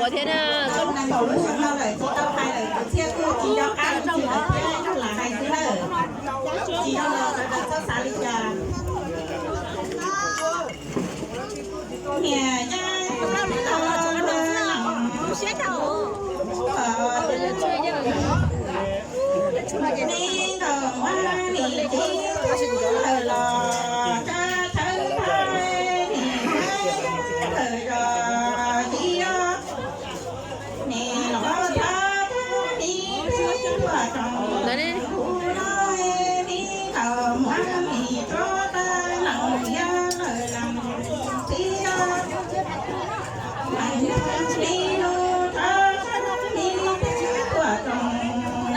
Ua thiab na, koj tau lub xyoo no lawm tsis tau hais lawm, kwv txhiaj kuj tsis nco qab tsis lawm thiab, yog lam hais xwb na. Tsis yog los sawv daws txhob xav li cas. Niam yaj me nkauj muab nim txiv lawm los tsa thawb thawb nim lawm zos txiv os. Nim los thawb thawb nim peb tuaj tsoom kuv no, me nkauj muab nim tsuab tawb lees yaj lawm lees txiv os. Nim lub thawb thawb nim peb tuaj tsoom kuv no,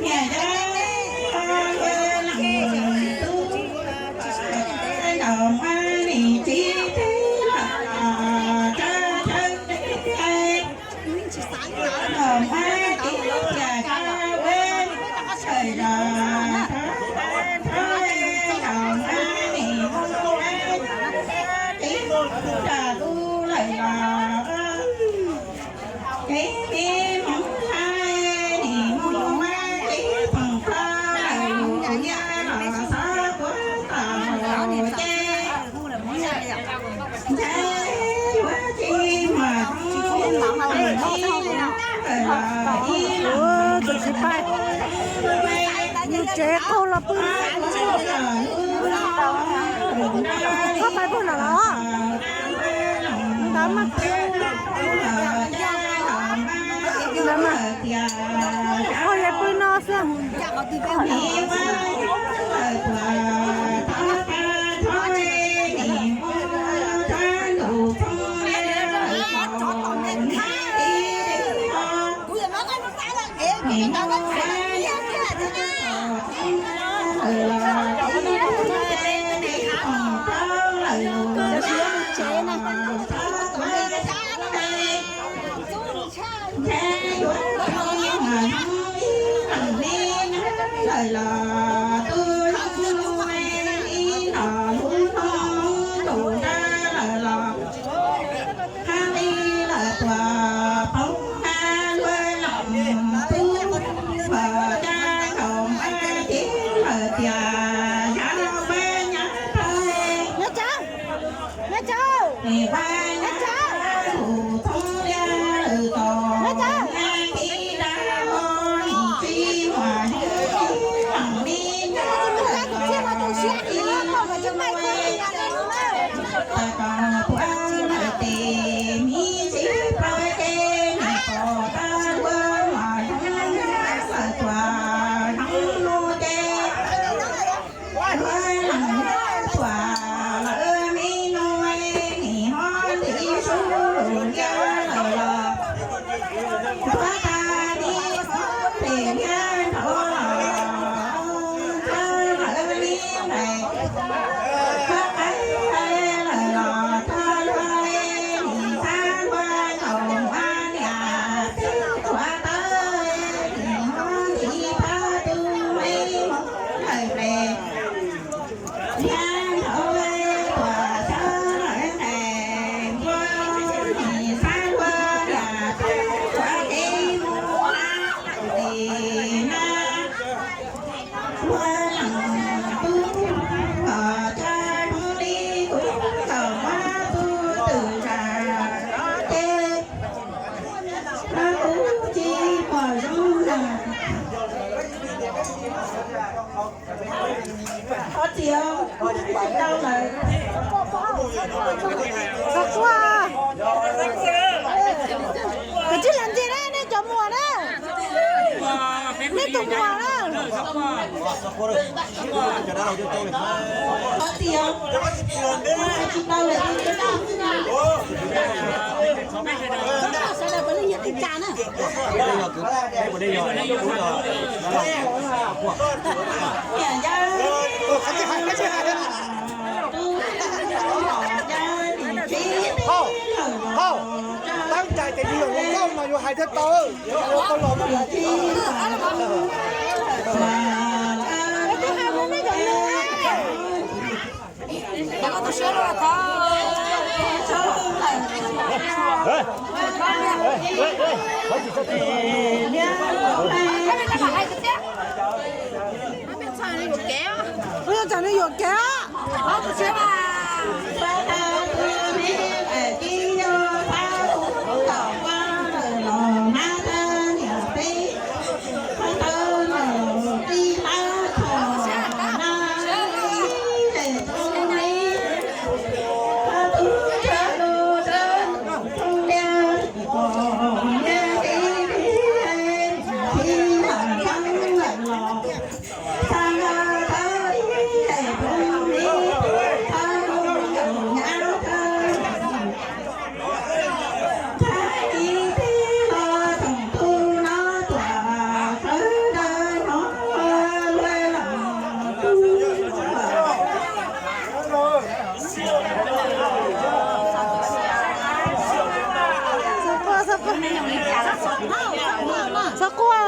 Niam yaj, nkauj muab nim txiv teb los tsa thawb teb, nkauj muab txiv tias tsa ua lawm los tsa thawb, nkauj muab nim txiv tsa tu lawm los kev me hmoov hais nim mus mas kev phoom plho lawm lus yaj los xav puav tom ces ntshai yuav tsis mas tus tsis pais, nws tsev qaug los pw, koj pais puag nram los ntawd mas, ntawd mas, koj yuav pw no xwb. Nthe yuav tau ib leeg me lawm los tus leej me ib los lub no tus nrab lawm los hab li lawm tuam poob na luaj leej tub, pom caj nkaus mas ces lawm tias yog peb nyab peb. Nim pab nyab tus thoob liab lawm tos na tiv dab nim tsis muaj ib leeg me Txog kua. Kav tsij los ntsia na, nej cov muam na. Nej tus muam na. Hauj, hauj, tab tais ces yog hluas nkauj no yuav hais thiaj tau, yuav ua tau los no. Ua tsaug nej yuam kev. Txhob quaj.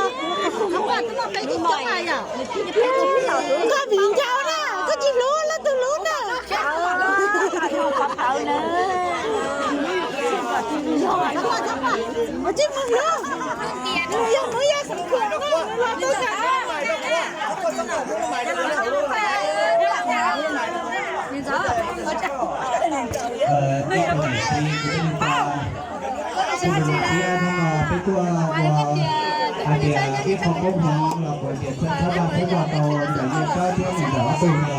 Koj viv ncaus na, koj tsis hlub leej twg hlub na. Tsis mus hlub. Yog mus yog xeem khuam na, los tau kam. Ib tug niam txiv kuv tij niam txiv, tus niam txiv hnub no peb tuaj ua hais tias ib qho koob hmoov los kuv tias txhawb txhawb zaj txhawb zaj rau ntawm Nyiaj Tsawb thiab ntawm ob tug no.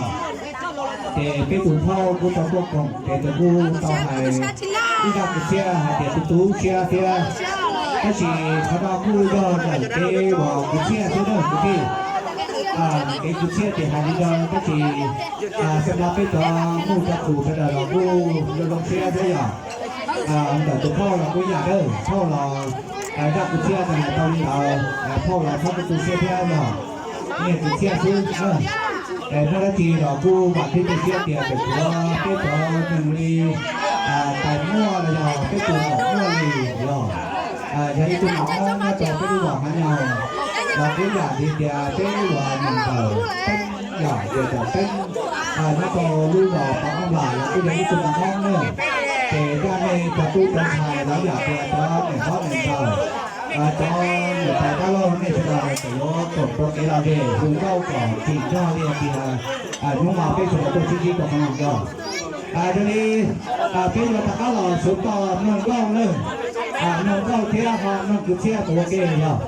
Ces peb tus phauj kuj tau tuaj koom ces nws kuj tau hais ib zaj kwv txhiaj hais tias tu tu siab thiab. Tab sis qhov no kuj yog ntawm peb uas kwv txhiaj thiab na kwv tij. Kev kwv txhiaj ces hais li ntawd tab sis xam no peb cov muj cov tus sawv daws los kuj zoo zoo siab thiab yom. Ntawm tus phauj los kuj yam dawb, phauj los zaj kwv txhiaj tau li ntawd, phauj los txhob tu tu siab thiab yog niag kwv txhiaj xwb. Muaj dab tsi los kuj vam thiab cia siab tias tseem tshuav peb cov neeg li tais muaj los yog peb tus maum muaj li los yog ib tug maum mob nyob rau peb lub zos Hav Nyoo los kuj yam li tias peb uas niam ntawm Teeb yom, yawm ntawm Teeb nyob rau lub zos Pov Qoob Vam los kuj yog ib tug maum mob na. Ces zaj nej cov tub cov ntxhais los yam tias cov niam hlob niam ntxawm, cov niam tais dab laug nej sawv daws tseem yuav koom rau kev lom zem hu nkauj kom tsim nyog li hais tias hnub no peb sawv daws tuaj sib ntsib rau qhov no yog. Yog li peb yuav rov qab los sawv toj mloog nkauj na, mloog nkauj thiab ho mloog kwv txhiaj tus ua ke yog.